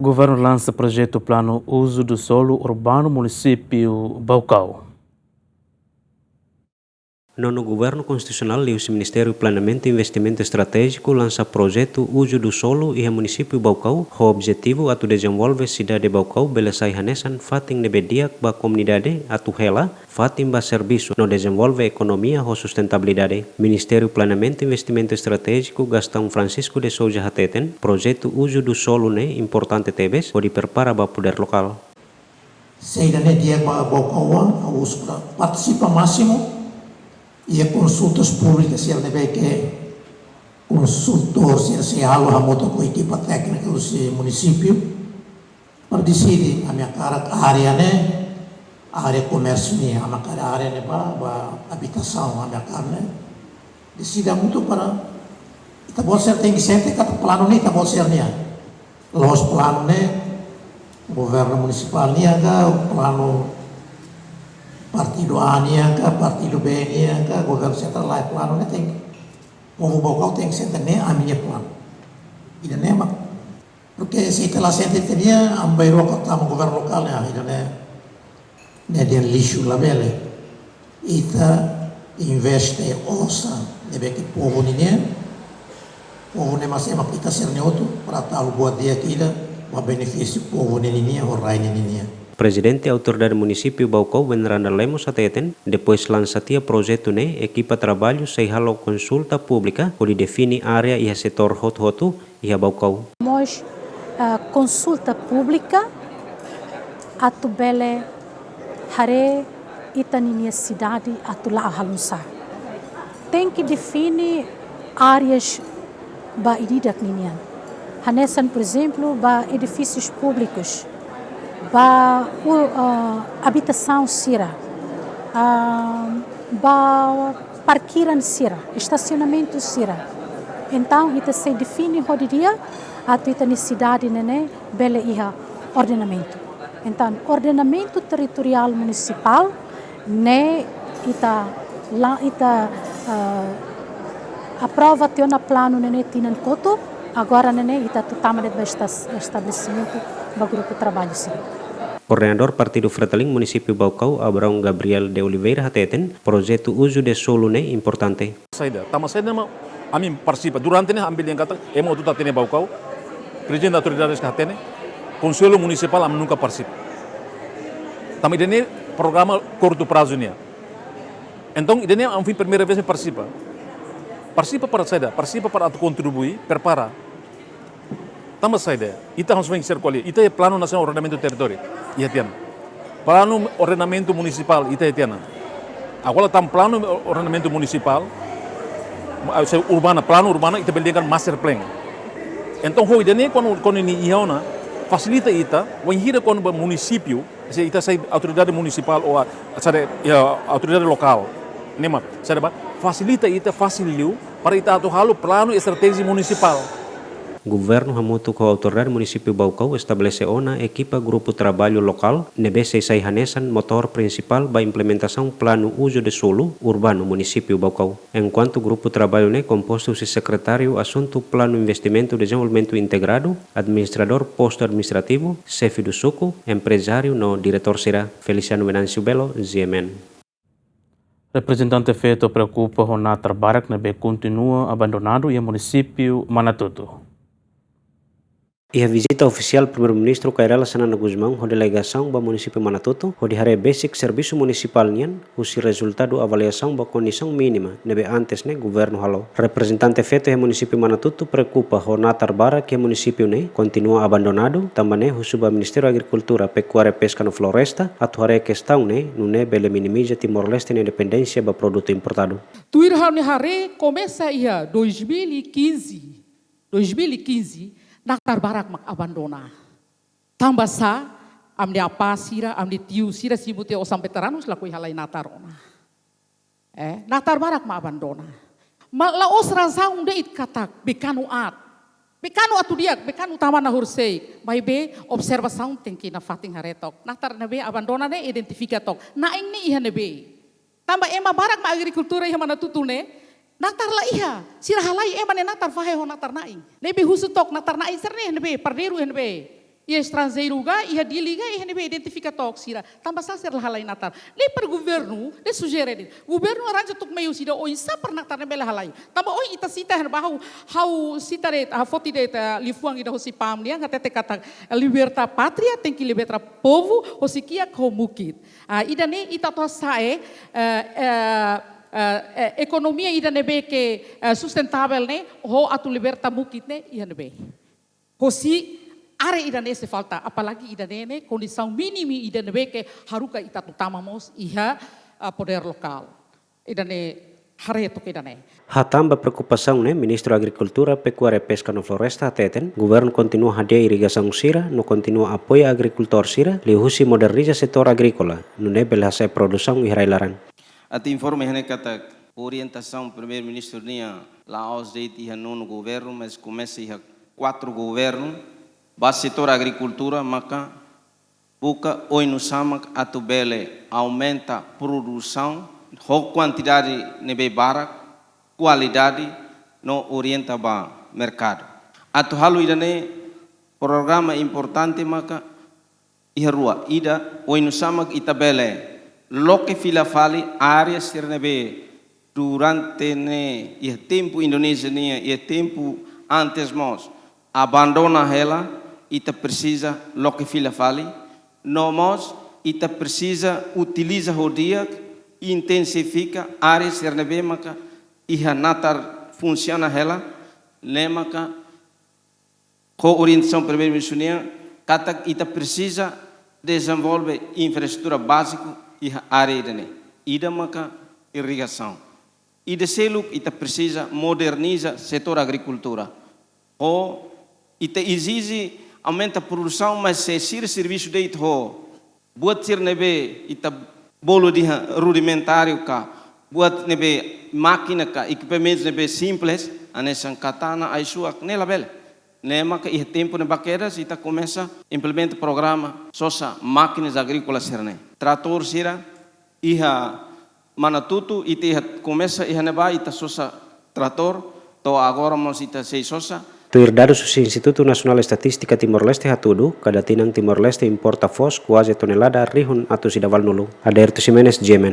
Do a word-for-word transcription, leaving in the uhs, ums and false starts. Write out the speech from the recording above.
Governo lansa projetu planu uzu do solo urbanu munisípiu Baucau. Nono Governo Konstitusionál liuhusi Ministériu Planeamentu Investimentu Estratéjiku lansa projetu uzu do solo iha munisípiu Baucau, ho objetivu atu dezenvolve sidade Baucau bele sai hanesan fatin ne'ebé di'ak ba komunidade atu hela, fatin ba servisu no dezenvolve ekonomia ho sustentabilidade. Ministériu Planeamentu Investimentu Estratéjiku Gastão Francisco de Sousa hateten, projetu uzu do solo ne'e importante tebes hodi prepara ba podér lokál. Saida ne'e di'ak ba Baucau, ha'u husu para partisipa másimu iha konsultas públikas sira ne'ebé ke konsultór sira sei halo hamutuk ho ekipa téknika husi munisípiu para deside ami hakarak área ne'e, área komérsiu nian, ami hakarak área ne'e ba, ba abitasaun, ami hakarak ne'e. Deside hamutuk para ita-boot sira tenke sente katak planu ne'e ita-boot sira-nian. La'ós planu ne'e governu munisipál nian ka, planu partidu A nian ka, partidu B nian ka, governu sentrál, lae, planu ne'e tenke povu Baucau tenke sente ne'e ami-nia planu. Ida-ne'e mak, porque se ita la sente ita-nian, ami bainrua kota tama governu lokál ne'e, ah, ida-ne'e, ne'e dehan lixu, labele. Ita investe osan ne'ebé ke povu ninian, povu ne'e mak ema ita sira-nia hotu, para atu halo buat di'ak ida ba benefísiu povu ne'e ninian ho rai ne'e ninian. Prezidente Autoridade Munisípiu Baucau, Veneranda Lemos, hateten, depois lansa tiha projetu ne'e, ekipa traballu sei halo konsulta públika hodi define área iha setór hotu-hotu iha Baucau. Mós, ah, konsulta públika atu bele haree ita-ninia sidade atu la'o halo nu'usá. Tenke define áreas ba ida-idak ninian. Hanesan, por ezemplu, ba edifísius públikus, ba, u-, ah, abitasaun sira, ah, ba parkiran sira, estasionamentu sira. Entaun, ita sei define ho di'ak atu ita-nia sidade ne'e bele iha ordenamentu. Entaun, ordenamentu territoriál munisipál ne'e ita la, ita, eh, aprova tiha ona planu ne'e tinan kotuk, agora ne'e ita atu tama de'it ba esta-, estabelesimentu ba grupu traballu sira. Koordenadór Partidu Fretilin Munisípiu Baucau, Abraão Gabriel de Oliveira, hateten, projetu uzu de solo ne'e importante. Saida, tanba saida mak ami partisipa. Durante ne'e ami bele dehan katak, ema hotu hatene Baucau, Prezidente Autoridade hatene, Konsellu Munisipál ami nunka partisipa. Tanba ida-ne'e programa kurtu prazu nian. Entaun, ida-ne'e ami foin primeira vez ami partisipa. Partisipa para saida, partisipa para atu kontribui, prepara. Tanba saida, ita hanesan sira ko'alia, ita iha Planu Nasionál Ordenamentu Territóriu, iha tiha ona. Planu Ordenamentu Munisipál, ita iha tiha ona. Agora tan planu ordenamentu munisipál, ah, se urbana, planu urbana, ita bele dehan master plan. Entaun, ho ida-ne'e, kuandu, kuandu nia iha ona, fasilita ita, wainhira kuandu ba munisípiu, se ita sai autoridade munisipál ou a, saida, iha autoridade lokál. Ne'e mak, saida ba, fasilita ita fasil liu para ita atu halo planu estratéjiku munisipál. Governu hamutuk ho Autoridade Munisípiu Baucau estabelese ona ekipa grupu traballu lokál ne'ebé sei sai hanesan motór prinsipál ba implementasaun planu uzu de solo urbanu Munisípiu Baucau. Enkuantu grupu traballu ne'e kompostu husi sekretáriu asuntu planu investimentu dezenvolvimentu integradu, administradór postu administrativu, xefe do suku, emprezáriu no diretór sira. Feliciano Venâncio Belo, G M N. Reprezentante feto preokupa ho natar barak ne'ebé kontinua abandonadu iha munisípiu Manatuto. Iha vizita ofisiál Primeiru-Ministru Kay Rala Xanana Gusmão ho delegasaun ba munisípiu Manatuto, hodi haree besik servisu munisipál nian, husi rezultadu avaliasaun ba kondisaun mínima ne'ebé antes ne'e governu halo. Reprezentante feto iha munisípiu Manatuto preokupa ho natar barak iha munisípiu ne'e kontinua abandonadu, tanba ne'e husu ba Ministériu Agrikultura, Pekuária, Peska no Floresta atu haree kestaun ne'e, nune'e bele minimiza Timor-Leste nia dependénsia ba produtu importadu. Tuir ha'u-nia haree komesa iha dois mil e quinze, dois mil e quinze, natar barak mak abandona. Tanba sá, ami-nia apá sira, ami-nia tiu sira simu tiha osan veteranus lakohi halai natar ona. Eh, natar barak mak abandona. Mas la'ós razaun de'it katak bekanu aat. Bekanu atu di'ak, bekanu tama ona horisehik. Maibé observasaun tenke nafatin haree took. Natar ne'ebé abandona ne'e identifika took. Na'in ne'e iha ne'ebé. Tanba ema barak mak agrikultura iha Manatuto ne'e, natar la iha. Sira halai ema nia natar fahe ho natar na'in. Ne'ebé husu took natar na'in sira-ne'e iha ne'ebé, pardeiru iha ne'ebé. Iha estranjeiru ka, iha Dili ka, iha ne'ebé identifika took sira. Tanba sá sira la halai natar. Ne'e para governu, ne'e sujere de'it. Governu arranja tok meius ida oinsá para natar ne'e bele halai. Tanba ohin ita sita iha ne'ebá ha'u, ha'u sita de'it, ha'u foti de'it, eh, liafuan ida hosi PAM nian, hatete katak, eh, liberta pátria, tenke liberta povu, hosi kiak ho mukit. Ah, ida-ne'e ita atu hasa'e, eh, eh, eh, eh, ekonomia ida ne'ebé ke, eh, sustentável ne'e, ho atu liberta mukit ne'e, iha ne'ebé. Hosi área ida-ne'e sei falta, apalagi ida-ne'e ne'e kondisaun mínimu ida ne'ebé ke haruka ita atu tama mós iha, ah, podér lokál. Ida-ne'e haree tok ida-ne'e. Hatán ba preokupasaun ne'e, Ministru Agrikultura, Pekuária, Peska no Floresta hateten, governu kontinua hadi'a irrigasaun sira, no kontinua apoia agrikultór sira, liuhusi moderniza setór agríkola, nune'e bele hasa'e produsaun iha rai-laran. Atu informa iha ne'e katak orientasaun Primeiru-Ministru nian la'ós de'it iha nonu governu, mas komesa iha kuatru governu, ba setór agrikultura maka buka oinsá mak atu bele aumenta produsaun ho kuantidade ne'ebé barak, kualidade no orienta ba merkadu. Atu halo ida-ne'e programa importante maka iha rua, ida, oinsá mak ita bele loke fila fali área sira ne'ebé durante ne'e, iha tempu Indonézia nian, iha tempu antes mós abandona hela, ita presiza loke fila fali, no mós ita presiza utiliza ho di'ak, intensifika área sira ne'ebé maka iha natar funsiona hela, ne'e maka ho orientasaun Primeiru-Ministru nian, katak ita presiza dezenvolve infraestrutura báziku iha área ida-ne'e. Ida maka irrigasaun. Ida seluk ita presiza moderniza setór agrikultura. Ho ita ezije aumenta produsaun, mas se sira servisu de'it ho buat sira ne'ebé ita bolu dehan rudimentáriu ka, buat ne'ebé mákina ka, ekipamentu ne'ebé simples, hanesan katana, ai-suak, ne'e labele. Ne'e maka iha tempu ne'ebá kedas ita komesa implementa programa sosa mákinas agríkolas sira-ne'e. Tratór sira iha Manatutu, ita iha komesa iha ne'ebá ita sosa tratór, to'o agora mós ita sei sosa. Tuir dadus husi Institutu Nasionál Estatístika Timor-Leste hatudu, kada tinan Timor-Leste importa foos kuaze tonelada rihun atus ida valunulu. Aderto Ximenes, G M N.